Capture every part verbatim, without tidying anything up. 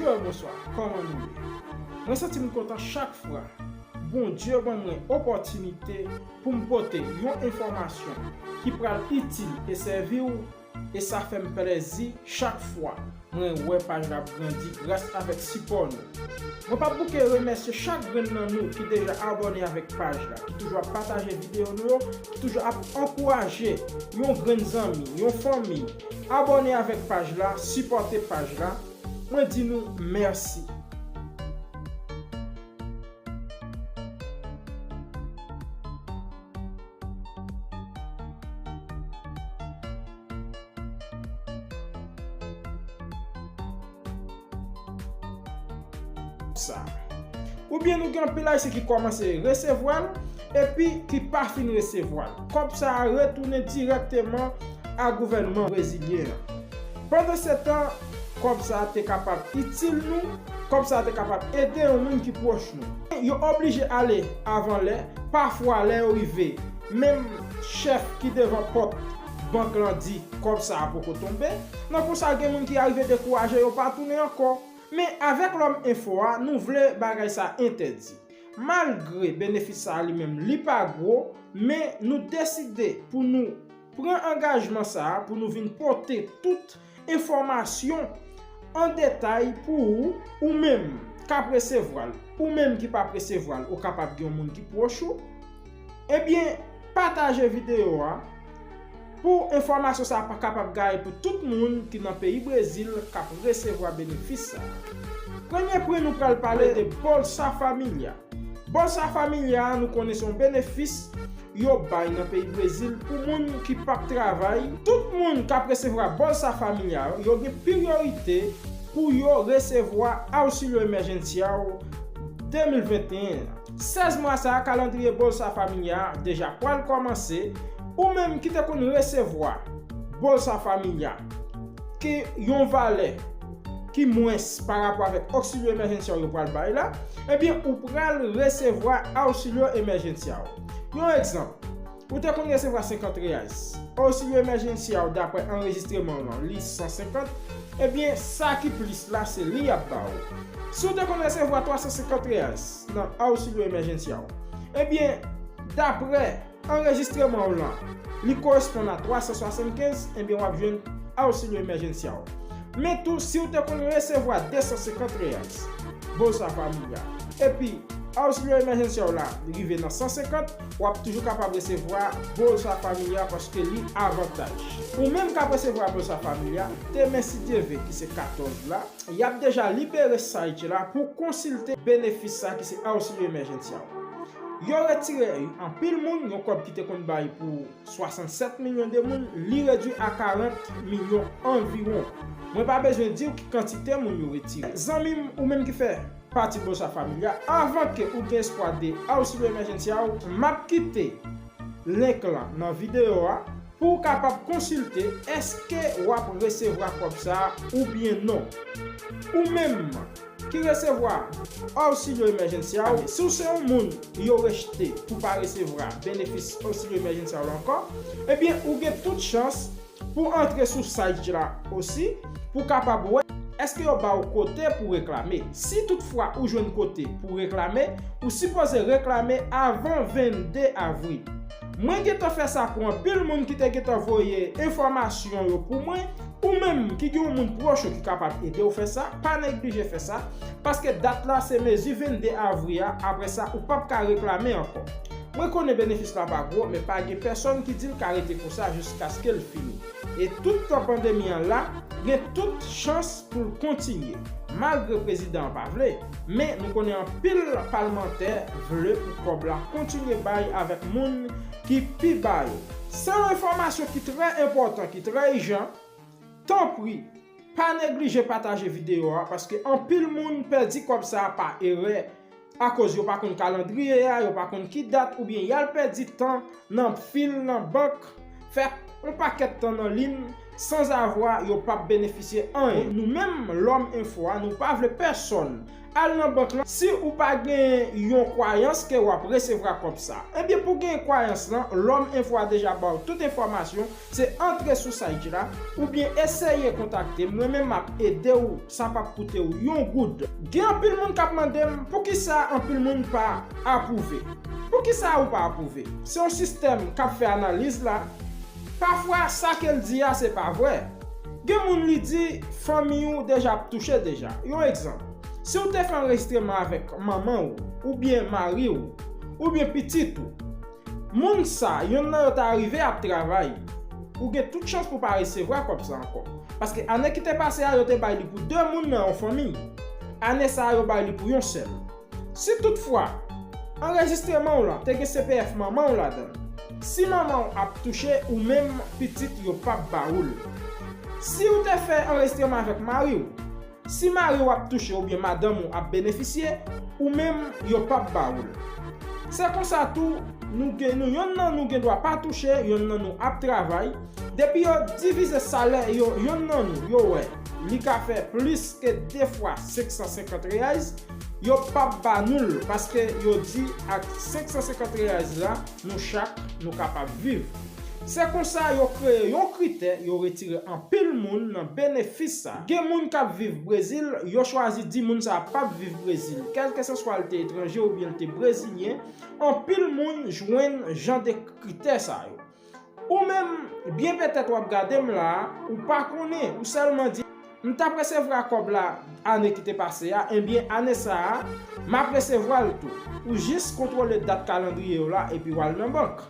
Bonswa, kòman nou ye? Mwen santi m kontan chak fwa Bondye ban mwen opòtinite pou m pote yon enfòmasyon ki pral itil e sèvi w, e sa fè m plèzi chak fwa mwen wè paj la ap grandi gras avèk sipò nou. Mwen p ap bouke remèsye chak grenn nan nou ki deja abòne avèk paj la, ki toujou ap pataje videyo nou yo, ki toujou ap ankouraje yon grenn zanmi, yon fanmi, abòne avèk paj la, sipòte paj la. Mwen di nou mèsi. Sa. Oubyen nou gen anpil Ayisyen ki kòmanse resevwa l, epi ki pa fin resevwa l. Kòb sa a retounen dirèkteman a gouvènman brezilyen an. Pandansetan, kòb sa a te kapab itil nou, kòb sa a te kapab ede yon moun ki pwòch nou. Yo oblije ale avan lè, pafwa lè yo rive, menm chèf ki devan pòt bank lan di kòb sa a poko tonbe. Nan konsa, gen moun ki arive dekouraje, yo pa tounen ankò. Men avèk Lòm Enfo a, nou vle bagay sa entèdi. Malgre benefis sa a li menm li pa gwo, men nou deside pou nou pran angajman sa a, pou nou vin pote tout enfòmasyon an detay pou ou, ou menm k ap resevwa l, ou menm ki p ap resevwa l, ou kapab gen yon moun ki pwòch ou. Ebyen, pataje videyo a pou enfòmasyon sa a pa kapab gaye pou tout moun ki nan peyi Brezil k ap resevwa benefis sa a. Premye pwen, nou pral pale de Bolsa Família. Bolsa Família a, nou konnen se yon benefis yo bay nan peyi Brezil pou moun ki p ap travay. Tout moun k ap resevwa Bolsa Família yo, yo gen priyorite pou yo resevwa Auxílio Emergencial de mil venteyen an. Sèz mwa sa a, kalandriye Bolsa Família a deja pral kòmanse. Ou menm ki te konn resevwa Bolsa Família ki yon valè ki mwens pa rapò avèk Auxílio Emergencial yo pral bay la, ebyen, ou pral resevwa Auxílio Emergencial. Yon egzanp, ou te konn resevwa senkant reais. Auxílio Emergencial, daprè anrejistreman w lan, li san senkant, ebyen, sa ki plis la, se li y ap ba w. Si w te konn resevwa twa san senkant reais nan Auxílio Emergencial, ebyen, daprè anrejistreman w lan, li koresponn a twa san swasannkenz, ebyen, w ap jwenn Auxílio Emergencial. Men tou, si w te konn resevwa de san senkant reais, Bolsa Família, epi Auxílio Emergencial la rive nan san senkant, w ap toujou kapab resevwa Bolsa Família paske li avantaj. Ou menm k ap resevwa Bolsa Família, demen, si Dye vle, ki se katòz la, y ap deja libere site la pou konsilte benefis sa ki se Auxílio Emergencial. Yo retire anpil moun, yon kòb ki te konn bay pou swasannsèt milyon de moun, li redui a karant milyon anviwon. Mwen pa bezwen di w ki kantite moun yo retire. Zanmi m, ou menm ki fè pati Bolsa Família, avan ke ou gen espwa de Auxílio Emergencial, m ap kite link lan nan videyo a pou w kapab konsilte èske w ap resevwa kòb sa a oubyen non. Ou menm ki resevwa Auxílio Emergencial, si w se yon moun yo rejte pou pa resevwa benefis Auxílio Emergencial ankò, ebyen, ou gen tout chans pou antre sou site la osi, pou kapab wè èske yo ba w kote pou reklame. Si toutfwa ou jwenn kote pou reklame, ou sipoze reklame avan vennde avril. Mwen gentan fè sa pou anpil moun ki te gentan voye enfòmasyon yo pou mwen. Ou menm ki gen yon moun pwòch ou ki kapab ede w fè sa, pa neglije fè sa, paske dat la se mezi vennde avril a, apre sa ou p ap ka reklame ankò. Mwen konnen benefis la pa gwo, men pa gen pèsonn ki di l ka rete konsa jiskaske l fini. E tout tan pandemi an la, gen tout chans pou l kontinye. Malgre prezidan an pa vle, men nou konnen anpil palmantè vle pou kòb la kontinye bay avèk moun ki pi ba yo. Se yon enfòmasyon ki trè enpòtan, ki trè ijan. Tanpri, pa neglije pataje videyo a, paske anpil moun pèdi kòb sa a pa erè, akoz yo pa konn kalandriye a, yo pa konn ki dat, oubyen y al pèdi tan nan fil nan bank, fè yon pakèt tan nan liy, sanzavwa yo p ap benefisye anyen. Nou menm, Lòm Enfo a, nou pa vle pèsonn al nan bank lan si ou pa gen yon kwayans ke w ap resevwa kòb sa. Ebyen, pou gen kwayans lan, Lòm Enfo a deja ba w tout enfòmasyon, se antre sou site la, oubyen eseye kontakte m, mwen menm m ap ede w, sa p ap koute w yon goud. Gen anpil moun k ap mande m poukisa anpil moun pa apwouve. Poukisa ou pa apwouve? Se yon sistèm k ap fè analiz la. Pafwa, sa ke l di a, se pa vrè. Gen moun li di fanmi w deja ap touche deja. Yon egzanp, si w te fè anrejistreman avèk manman w, oubyen mari w, oubyen pitit ou, moun sa, yonn nan yo ta rive ap travay, ou gen tout chans pou pa resevwa kòb sa ankò. Paske ane ki te pase a, yo te bay li pou de moun nan yon fanmi. Ane sa a, yo bay li pou yon sèl. Si toutfwa, anrejistreman w lan te gen C P F manman w ladan l, si manman w ap touche, ou menm pitit yo p ap ba ou l. Si w te fè anrejistreman avèk mari w, si mari w ap touche oubyen madanm ou ap benefisye, ou menm yo p ap ba ou l. Se konsa tou, nou gen, nou, yonn nan nou gen dwa pa touche, yonn nan nou ap travay. Depi yo divize salè yo, yonn nan nou, yo wè li ka fè plis ke de fwa senk san senkant reais, yo p ap ba nou l, paske yo di ak senk san senkant reais la, nou chak, nou kapab viv. Se konsa yo kreye yon kritè, yo retire anpil moun nan benefis sa. Gen moun k ap viv Brezil, yo chwazi di moun sa p ap viv Brezil. Kèlkeswa l te etranje oubyen l te brezilyen, anpil moun jwenn jan de kritè sa yo. Ou menm, byen petèt w ap gade m la a, ou pa konnen, ou sèlman di, "M t ap resevwa kòb la ane ki te pase a, ebyen, ane sa a, m ap resevwa l tou." Ou jis kontwole dat kalandriye yo la, epi w al nan bank.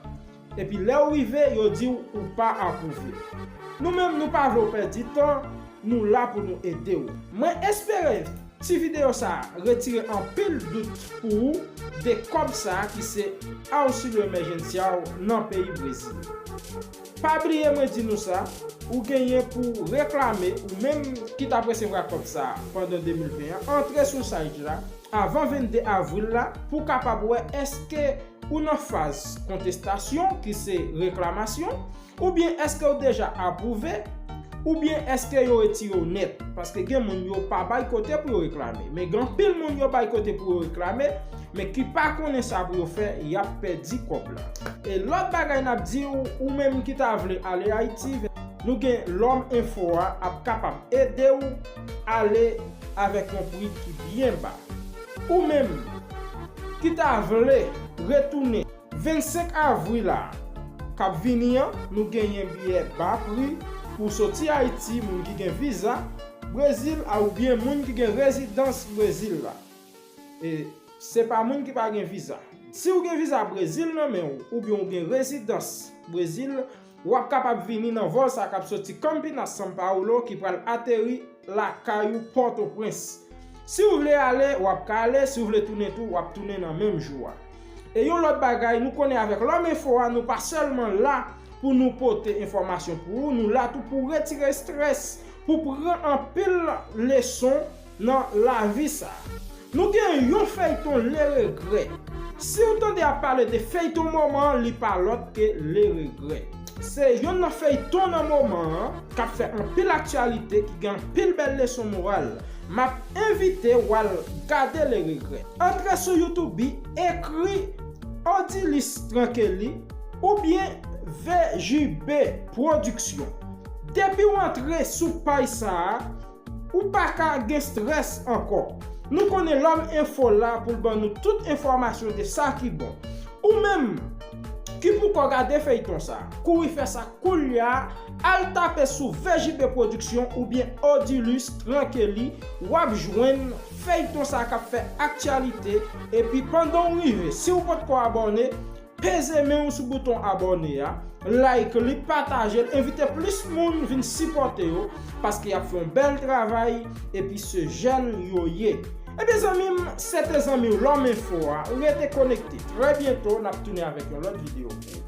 Epi lè w rive, yo di w ou pa apwouve. Nou menm, nou pa vle w pèdi tan, nou la pou nou ede w. Mwen espere ti videyo sa a retire anpil dout pou ou de kòb sa a ki se Auxílio Emergencial nan peyi Brezil. Pa bliye mwen di nou sa, ou genyen pou reklame, ou menm ki t ap resevwa kòb sa a pandan de mil ven an, antre sou site la avan vennde avril la pou w kapab wè èske ou nan faz kontestasyon, ki se reklamasyon, oubyen èske w deja apwouve, oubyen èske yo retire w nèt. Paske gen moun yo pa bay kote pou yo reklame. Men gen anpil moun yo bay kote pou yo reklame, men ki pa konnen sa pou yo fè, y ap pèdi kòb la. E lòt bagay n ap di w, ou menm ki ta vle ale Ayiti, nou gen Lòm Enfo a ap kapab ede w ale avèk yon pri ki byen ba. Ou menm ki ta vle retounen vennsenk avril la k ap vini an, nou genyen biyè ba pri pou soti Ayiti, moun ki gen viza Brezil a oubyen moun ki gen rezidans Brezil la. E se pa moun ki pa gen viza. Si w gen viza Brezil nan men w oubyen w gen rezidans Brezil, w ap kapab vini nan vòl sa k ap soti Campinas, São Paulo, ki pral ateri lakay ou Pòtoprens. Si w vle ale, w ap ka ale, si w vle tounen tou, w ap tounen nan menm jou a. E yon lòt bagay, nou konnen avèk Lòm Enfo a, nou pa sèlman la pou nou pote enfòmasyon pou ou, nou la tou pou retire estrès, pou pran anpil leson nan lavi sa. Nou gen yon feyton Le Regret. Si w tande ap pale de feyton moman an, li pa lòt ke Le Regret. Se yonn nan feyton nan moman an k ap fè anpil aktyalite, ki gen anpil bèl leson moral. M ap envite w al gade Le Regret. Antre sou YouTube, ekri Odilis Tranquely oubyen V J B Production. Depi w antre sou paj sa a, ou pa ka gen strès ankò. Nou konnen Lòm Enfo la pou l ban nou tout enfòmasyon de sa ki bon. Ou menm ki poko gade feyton sa, kouri fè sa koulye a, al tape sou V J B Production oubyen Odilus Tranquely, w ap jwenn feyton sa k ap fè aktyalite. Epi pandan w rive, si w potko abòne, peze men w sou bouton abòne a, like li, pataje l, envite plis moun vin sipòte yo, paske y ap fè yon bèl travay, epi se jèn yo ye. Ebyen zanmi m, se te zanmi w Lòm Enfo a, rete konekte. Trè byento, n ap tounen avèk yon lòt videyo pou ou.